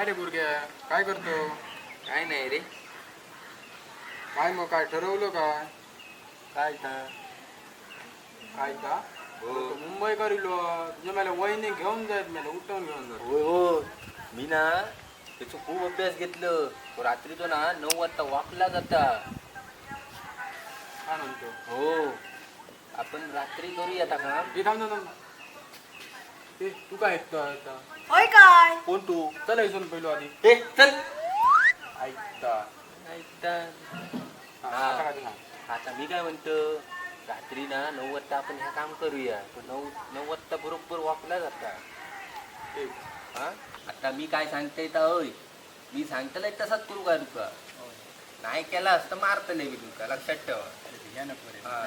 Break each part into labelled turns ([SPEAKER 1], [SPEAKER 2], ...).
[SPEAKER 1] काय रे गुरग्या, काय करतो?
[SPEAKER 2] काय नाही रे.
[SPEAKER 1] काय मग, काय ठरवलं काय?
[SPEAKER 2] काय तर?
[SPEAKER 1] काय का?
[SPEAKER 2] हो.
[SPEAKER 1] तो मुंबईकर इलो, तुझ्या मला वहिनी घेऊन जायत, मला उठवून घेऊन जात.
[SPEAKER 2] होय हो, मी ना त्याचा खूप अभ्यास घेतलं. तो रात्री तो ना 9 वाजता वाकला जाता.
[SPEAKER 1] काय म्हणतो?
[SPEAKER 2] हो, आपण रात्री करूया आता काम.
[SPEAKER 1] ए, थांब थांब थांब. ए, तू काय ऐकतो आता?
[SPEAKER 3] होय काय?
[SPEAKER 1] कोण तू? चल इथून पहिलो आधी.
[SPEAKER 2] ए चल.
[SPEAKER 1] ऐकता.
[SPEAKER 2] ऐकता.
[SPEAKER 1] हा,
[SPEAKER 2] हा.
[SPEAKER 1] आता काय सांग?
[SPEAKER 2] आता मी काय म्हणतो, रात्री ना 9 वाजता आपण ह्या काम करूया. तो 9 वाजता बरोबर वाकला जाता.
[SPEAKER 1] ए,
[SPEAKER 2] हा, आता मी काय सांगते तर होय, मी सांगतलंय तसाच करू का तुका? नाही केला असतं मारतलंय मी तुका, लक्षात ठेवा.
[SPEAKER 1] अरे भिया नको रे.
[SPEAKER 2] हा.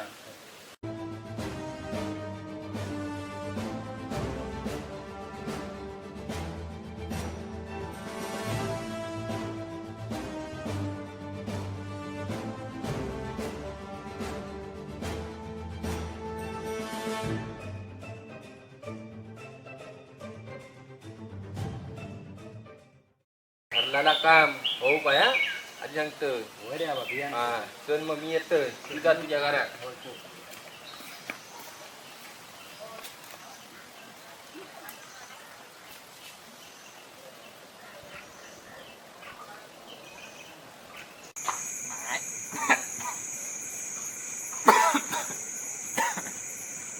[SPEAKER 2] ठरलेला काम हो काय हा? आधी सांगतो.
[SPEAKER 1] होय रे बाबा, भिया नको.
[SPEAKER 2] हा चल मग, मी येतो, तू जा तुझ्या घरात.
[SPEAKER 1] होय, चल.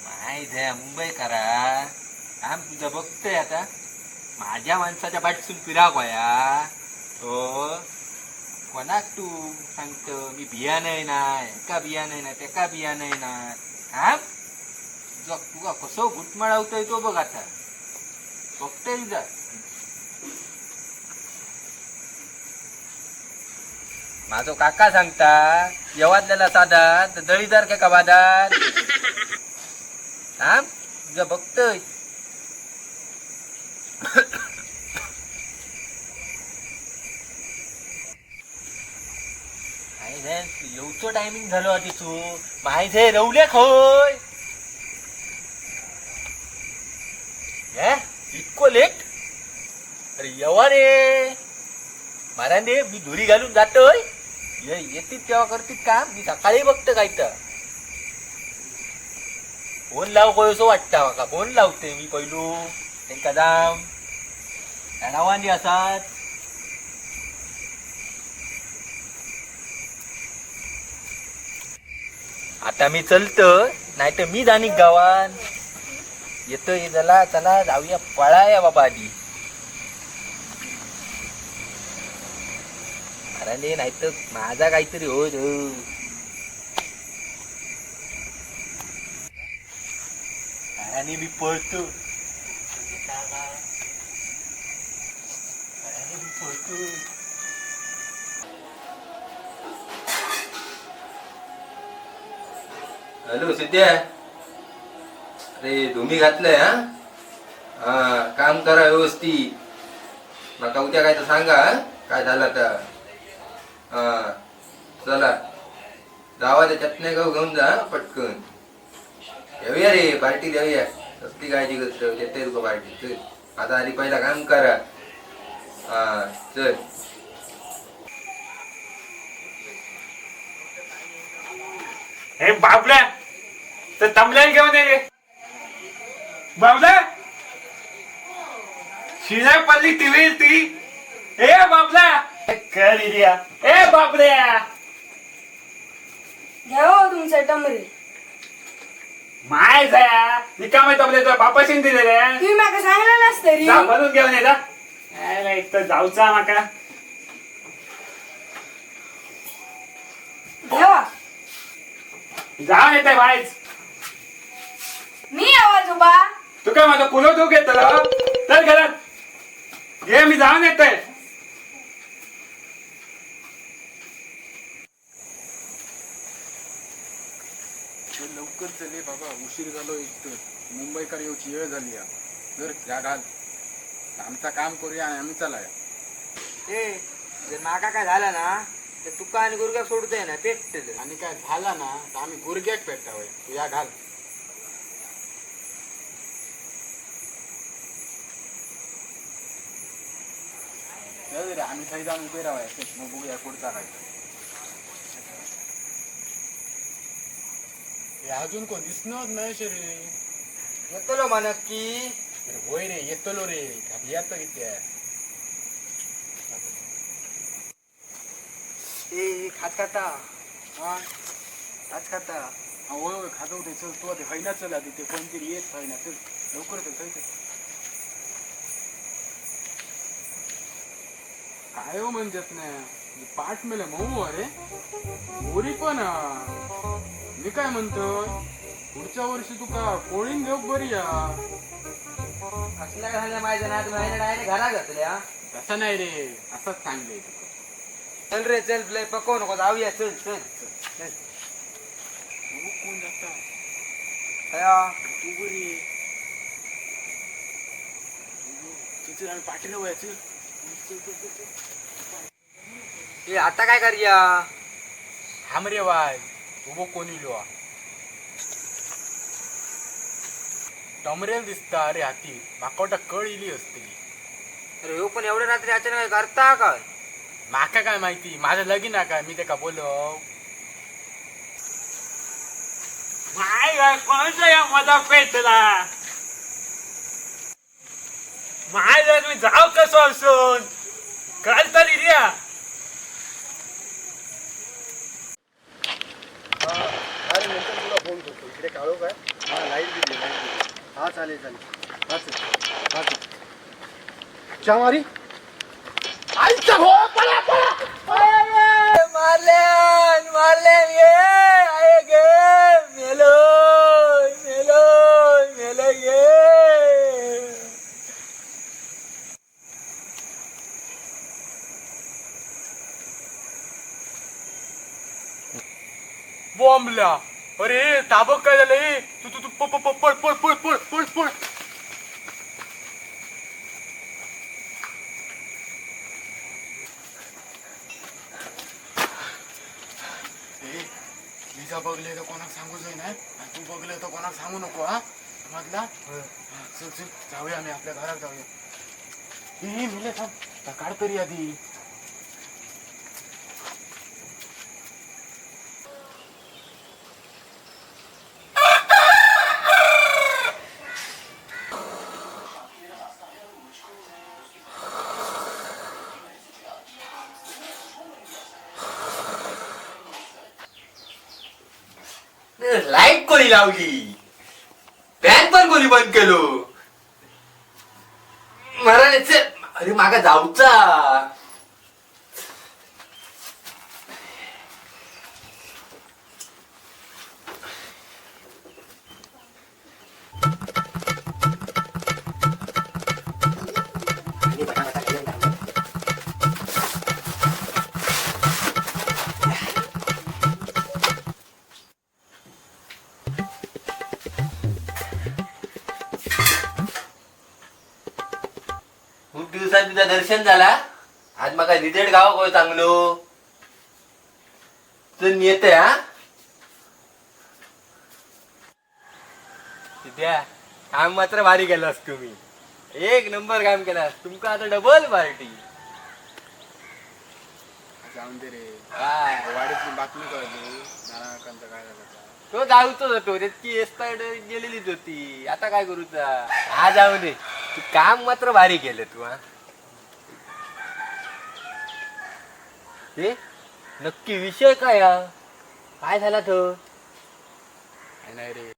[SPEAKER 2] माहित आहे मुंबई करा काम तुझं बघतोय आता. माझ्या माणसाच्या पाठसून फिराक वया हो. कोणाक तू सांगत मी बिया नाही ना, एका बिया नाही ना, तेका बिया नाही ना. हा तुझा तुका कसो घुटमळावतोय तो बघ आता, बघतोय तुझा. माझो काका सांगता येवातल्याला साधा तर दळीदार काय का बाजार. थांब तुझं बघतोय. काय रे, येऊचो टायमिंग झालो आधी तू माहिती रवले खोय. हे इतको लेट? अरे येवा रे मारा रे, मी धुरी घालून जातोय. ये येतीत तेव्हा करतीत काम, मी सकाळी बघतो काय तर. फोन लाव असो वाटता माका, फोन लावते मी पहिलू तेंका जाम नावांनी असात. आता मी चलतो, नाही तर मी जाणी गावान येतोय. चला चला जाऊया, पळाया बाबा आधी. अरे नाही तर माझा काहीतरी होत हो. आणि मी पळतो. अरे मी पळतो. हॅलो सिद्ध्या, अरे धुमी घातलंय. हा हा काम करा व्यवस्थित. माका उद्या काय तर सांगा हा? काय झालं तर. हा चला जावा, त्या चटण्या गाव घेऊन जा हा, पटकन देऊया रे पार्टी देऊया. कसली काळजी करतो, देते तुका पार्टी. चल आता आधी पहिला काम करा. हा चल.
[SPEAKER 4] हे बाबल्या, तर तमल्याला घेऊन ये रे बाबल्या. शिजा पडली टीव्ही ती. ए बाबल्या, कर इडिया. ए बाबल्या.
[SPEAKER 3] घ्या हो तुमचे टमरे.
[SPEAKER 4] माय जाया रिकामे तमले तुझ्या बापाशीन दिलेले.
[SPEAKER 3] तुम्ही माका सांगलं नसतं
[SPEAKER 4] जा
[SPEAKER 3] तरी.
[SPEAKER 4] भरून घेऊन ये जा. एक तर जाऊचा माका.
[SPEAKER 3] घ्यावा.
[SPEAKER 4] जाऊन येते बायच.
[SPEAKER 3] मी आवाज उभा.
[SPEAKER 4] तू काय माझा कुलो तू घेतलं? चल घरात ये, मी जाऊन येतोय.
[SPEAKER 1] चल, लवकर चल ए बाबा, उशीर झालो एक तर. मुंबईकर येऊची वेळ झाली या. जर या घाल, आमचा काम करूया आणि आम्ही चलाया.
[SPEAKER 5] ए, जर माका काय झाला ना तर तुका आणि गुरग्याक सोडतोय ना पेटत.
[SPEAKER 1] आणि काय झाला ना तर आम्ही गुरग्याक पेटावं. तू या घाल. चल रे, आम्ही थंय जाऊन उभे राहूया. चल, मग बघूया पुढचा काय. हे अजून कोण दिसणार नाही शे रे.
[SPEAKER 5] येतलो मा नक्की.
[SPEAKER 1] अरे होय रे, येतलो रे, येतो किती.
[SPEAKER 5] ए खात खाता.
[SPEAKER 1] हा.
[SPEAKER 5] खात खाता.
[SPEAKER 1] हा, होय होय, खाजवते. चल तू आधी हैना, चल आधी, ते कोणतरी येत हैना. चल लवकर चल, चल चल. काय हो म्हणतात ना, पाठ मेले मऊ. अरे मोरी पण हा. मी काय म्हणतो, पुढच्या वर्षी तुका कोळीन घेऊ बरी या.
[SPEAKER 5] असल्या काय झालं माझ्या नात महिना डायरेक्ट घरा घातल्या.
[SPEAKER 1] तसं नाही रे, असंच सांगलंय तुका.
[SPEAKER 5] चल रे चल, प्ले पकवू नको, जाऊया, चल चल चल.
[SPEAKER 1] बघू कोण जाता.
[SPEAKER 5] हया.
[SPEAKER 1] तू बरी चल, आम्ही पाटील व्हायचं. चल चल चल चल.
[SPEAKER 5] ए आता काय करूया?
[SPEAKER 1] थांब रे वाय, तू बघ कोणी लिहा. टमरेल दिसता अरे हाती, माका वाटतं कळ इली असतली.
[SPEAKER 5] अरे ह्यो पण एवढ्या रात्री अचानक काय करता काय?
[SPEAKER 1] माका काय माहिती, माझं लगीन आहे काय मी त्याका बोलव.
[SPEAKER 4] माय काय कोणाच्या या मधा पेटला माय, जर मी जाव कसो असून काल तरी द्या.
[SPEAKER 6] अरे नंतर तुला फोन करतो, इकडे काळो काय. हा लाईट गेली, लाईट गेली. हा चालेल चालेल. हा चल, हा चल. च्या मारी आईचा हो, पळा पळा.
[SPEAKER 5] मारल्यान मारल्यान ये आहे गे, मेलो मेलो मेलो गे.
[SPEAKER 1] बॉम्बला. अरे ताबक काय झालं हे? तू तू तू प- प- प- पळ पळ पळ पळ पळ पळ. ए, लिजा बघले तर कोणाक सांगू जाई नाही आणि तू बघले तर कोणाक सांगू नको. हा समजला? हा, चल चल, जाऊया आम्ही आपल्या घरात जाऊया. ए मिले, थांब, आता काढ तरी आधी.
[SPEAKER 2] लाईट कोणी लावली? फॅन पण कोणी बंद केलो? महाराज, अरे मागा जाऊचा. खूप दिवसात तुझा दर्शन झाला. आज माका रिझल्ट गाव कोय चांगलो. चल मी येते. हा सिद्ध्या, काम मात्र भारी केलास तुम्ही. एक नंबर काम केलास, तुमका आता डबल पार्टी.
[SPEAKER 1] जाऊन दे रे.
[SPEAKER 2] काय?
[SPEAKER 1] वाडीतली बातमी कळली नाना काकांचं काय झालं का?
[SPEAKER 2] तो जाऊतच होतो, त्याची एक्सपायर्ड गेलेलीच होती, आता काय करूचा. हा जाऊ दे, तू काम मात्र भारी केलं तू. हा हे नक्की विषय काय हा? काय झाला तो?
[SPEAKER 1] काय नाही रे.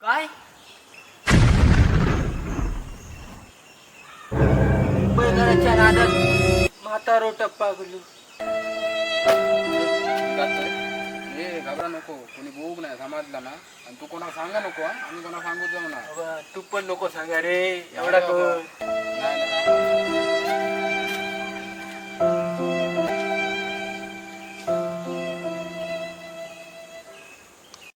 [SPEAKER 2] काय मुंबईकरांच्या नादात म्हातारो टप्पा गुलू.
[SPEAKER 1] ए घाबरा नको, कोणी बोग नाही, समजला ना? आणि तू कोणाला सांगा नको हा? आम्ही कोणाला सांगू जाऊ ना.
[SPEAKER 2] बाबा, तू पण नको सांगा रे एवढा
[SPEAKER 1] नाही
[SPEAKER 2] कर.
[SPEAKER 1] नाही, नाही.